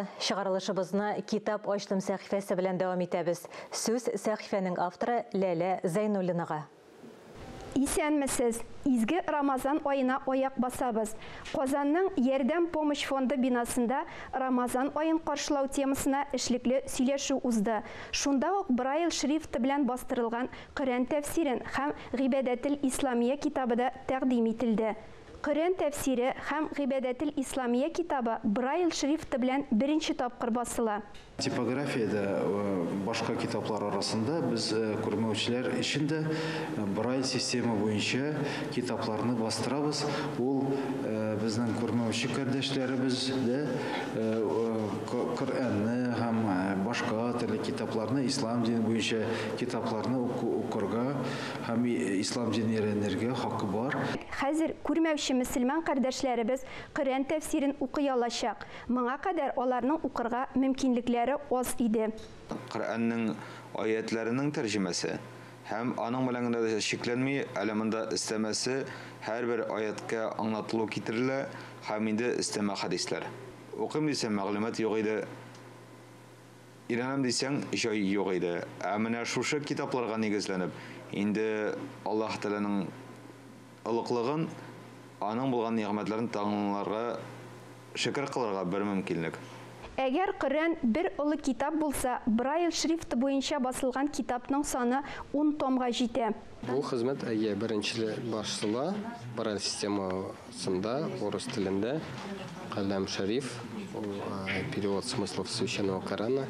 Чыгарылышыбызны Китап ачтым сәхифәсе белән дәвам итәбез. Сүз сәхифәнең авторы Ләлә Зәйнуллинага. Исәнмесез! Изге Рамазан аена аяк басабыз. Казанның Ярдәм Помощь фонды бинасында Рамазан аен каршылау темасына эшлекле сөйләшү узды. Шунда ук Брайл шрифты белән бастырылган Коръән тәфсирен һәм Гыйбадәтел Исламия китабы да тәкъдим ителде. Коръән тәфсире һәм Гыйбадәтел Исламия китабы Брайл шрифты белән беренче тапкыр басыла. Типографиядә башка китаплар арасында без күрмәүчеләр өчен дә Брайль система буенча китапларны бастырабыз. Ул безнең күрмәүче кардәшләребез дә Коръәнне һәм башка төрле китапларны, ислам дине буенча китапларны укырга һәм ислам динен өйрәнергә хакы бар. Хәзер күрмәүче мөселман кардәшләребез Коръән тәфсирен укый алачак. Моңа кадәр аларның укырга мөмкинлекләре аз иде. Коръәннең аятләренең тәрҗемәсе һәм аның белән генә дә чикләнми, әле монда өстәмәсе һәрбер аяткә аңлатылу китерелә һәм инде өстәмә хәдисләр. Укыйм дисәм, мәгълүмат юк иде. Өйрәнәм дисәң, җай юк иде. Ә менә шушы китапларга нигезләнеп, инде Аллаһ Тәгаләнең олуглыгын, аның булган нигъмәтләрен таңларга, шөкер кылырга бер мөмкинлек. Әгәр Коръән бер олы китап булса, Брайл шрифты буенча басылган китапның саны 10 томга җитә. Бу хезмәт әйе беренче басыла Брайль системасында, урыс телендә. Каләм Шәриф, ул перевод смыслов Священного Корана.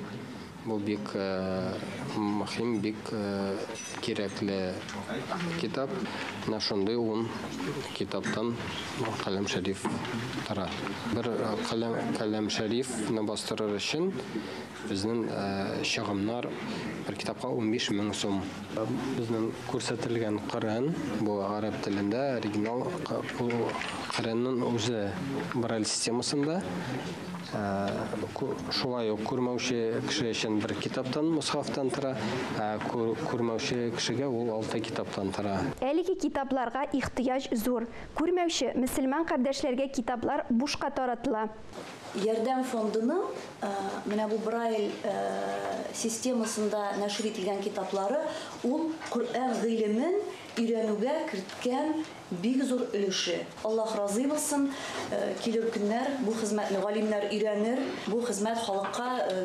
Бу бик мөһим, бик кирәкле китап. Менә шундый 10 китаптан Каләм Шәриф тора. Бер Каләм Шәрифне бастырыр өчен безнең чыгымнар бер китапка 15 мең сум. Безнең күрсәтелгән Коръән, бу гарәп телендә оригинал Коръәннең үзе Брайль системасында. Шулай ук күрмәүче кеше өчен бер китаптан, мусхафтан тора, ә күрмәүче кешегә ул 6 китаптан тора. Әлеге китапларга ихтыяҗ зур. Күрмәүче мөселман кардәшләргә китаплар бушка таратыла. Ярдәм фондының менә бу Брайль системасында нәшер ителгән китаплары ул Коръән гыйлемен өйрәнүгә керткән бик зур өлеше. Аллаһ разый булсын, килер көннәр бу хезмәтне галимнәр өйрәнер, бу хезмәт халыкка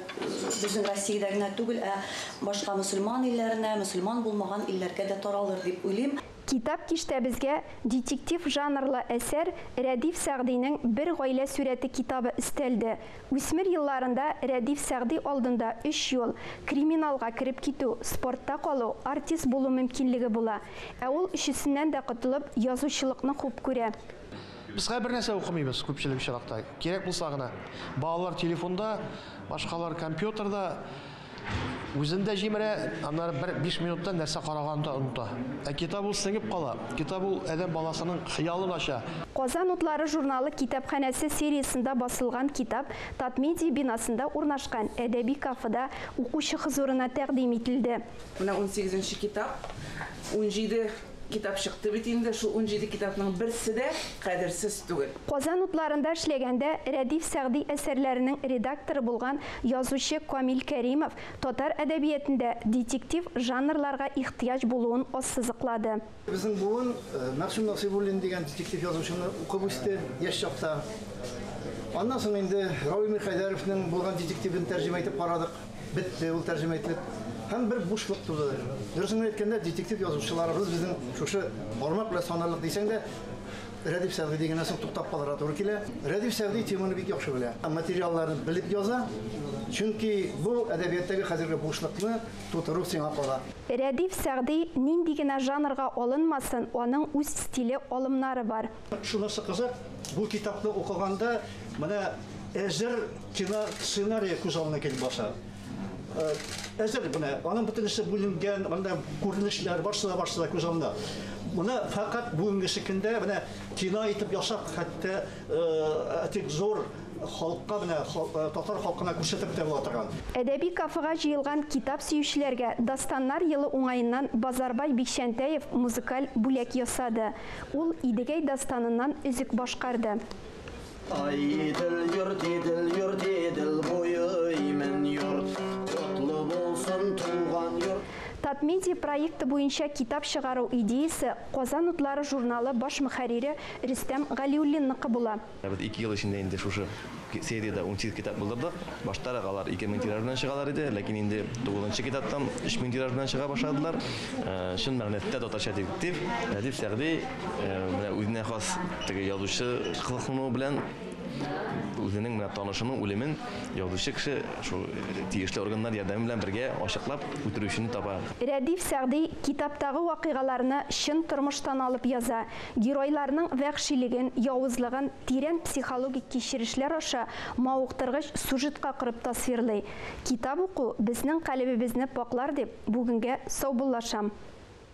безнең Россиядә генә түгел, ә башка мөселман илләренә, мөселман булмаган илләргә дә таралыр дип уйлыйм. Китап киштәбезгә детектив жанрлы әсәр Рәдиф Сәгъдинең Бер гаилә сурәте китабы өстәлде. Үсмер елларында Рәдиф Сәгъди алдында 3 юл: криминалга кереп китү, спортта калу, артист булу мөмкинлеге була. Ә ул өчесеннән дә котылып, язучылыкны хуп күрә. Без хәзер бер нәрсә укымыйбыз күпчелек очракта. Кирәк булса гына. Балалар телефонда, башкалар компьютерда. Үзен дә җимерә, аннары бер 5 минуттан нәрсә караганын да оныта. Ә китап ул сеңеп кала. Китап ул адәм баласының хыялын ача. Казан утлары журналы китапханәсе сериясендә басылган китап Татмедиа бинасында урнашкан әдәби кафеда укучы хозурына тәкъдим ителде. Менә 18 китап, 17 китап чыкты бит инде, шул 17 китапның берсе дә кадерсез түгел. Казан утларында эшләгәндә Рәдиф Сәгъди әсәрләренең редакторы булган язучы Камил Кәримов татар әдәбиятендә детектив жанрларга ихтыяҗ булуын ассызыклады. Безнең буын Мәгъсүм Насыйбуллин дигән детектив язучыны укып үсте яшь чакта. Аннан соң инде Равил Мирхәйдәровның булган детективын тәрҗемә итеп карадык. Бетте ул тәрҗемә ителеп. Һәм бер бушлык туды. Дөресен әйткәндә, детектив язучыларыбыз безнең шушы бармак белән санарлык дисәң дә, Рәдиф Сәгъди дигәннән соң туктап калырга туры килә. Рәдиф Сәгъди теманы бик яхшы белә. Материалларны белеп яза, чөнки бу әдәбияттәге хәзерге бушлыкны тутыру сиңа кала. Рәдиф Сәгъди нинди генә жанрга алынмасын, аның үз стиле, алымнары бар. Шунысы кызык, бу китапны укыганда менә әзер кино сценарий күз алдына килеп баса. Әзер менә, аның бөтенесе бүленгән, анда күренешләр, барысы да күз алдында. Моны фәкать бүгенге көндә менә кино итеп ясап, хәтта тик зур халыкка менә татар халкына күрсәтеп тә була торган. Әдәби кафега җыелган китап сөючеләргә Дастаннар елы уңаеннан Базарбай Бикчәнтәев музыкаль бүләк ясады. Ул Идегәй дастаныннан өзек башкарды. Ай, Идел йорт, Идел йорт, Идел буе имен йорт, Котлы булсын туган йорт. Татмедиа проекты буенча китап чыгару идеясе Казан утлары журналы баш мөхәррире Рөстәм Галиуллинныкы була. Без 2 ел эчендә инде шушы сериядә 18 китап булдырдык. Баштарак алар 2000 тираж белән чыгалар иде, ләкин инде 9 китаптан 3000 тираж белән чыга башладылар. Чын мәгънәсендә татарча детектив. Рәдиф Сәгъди менә үзенә хас теге язучы кызыксынуы белән үзенең менә танышының үлемен язучы кеше шул тиешле органнар ярдәме белән бергә ачыклап үтерүчене таба. Рәдиф Сәгъди китаптагы вакыйгаларны чын тормыштан алып яза. Геройларның вәхшилеген, явызлыгын тирән психологик кичерешләр аша мавыктыргыч сюжетка корып тасвирлый. Китап уку безнең калебебезне паклар дип, бүгенгә саубуллашам.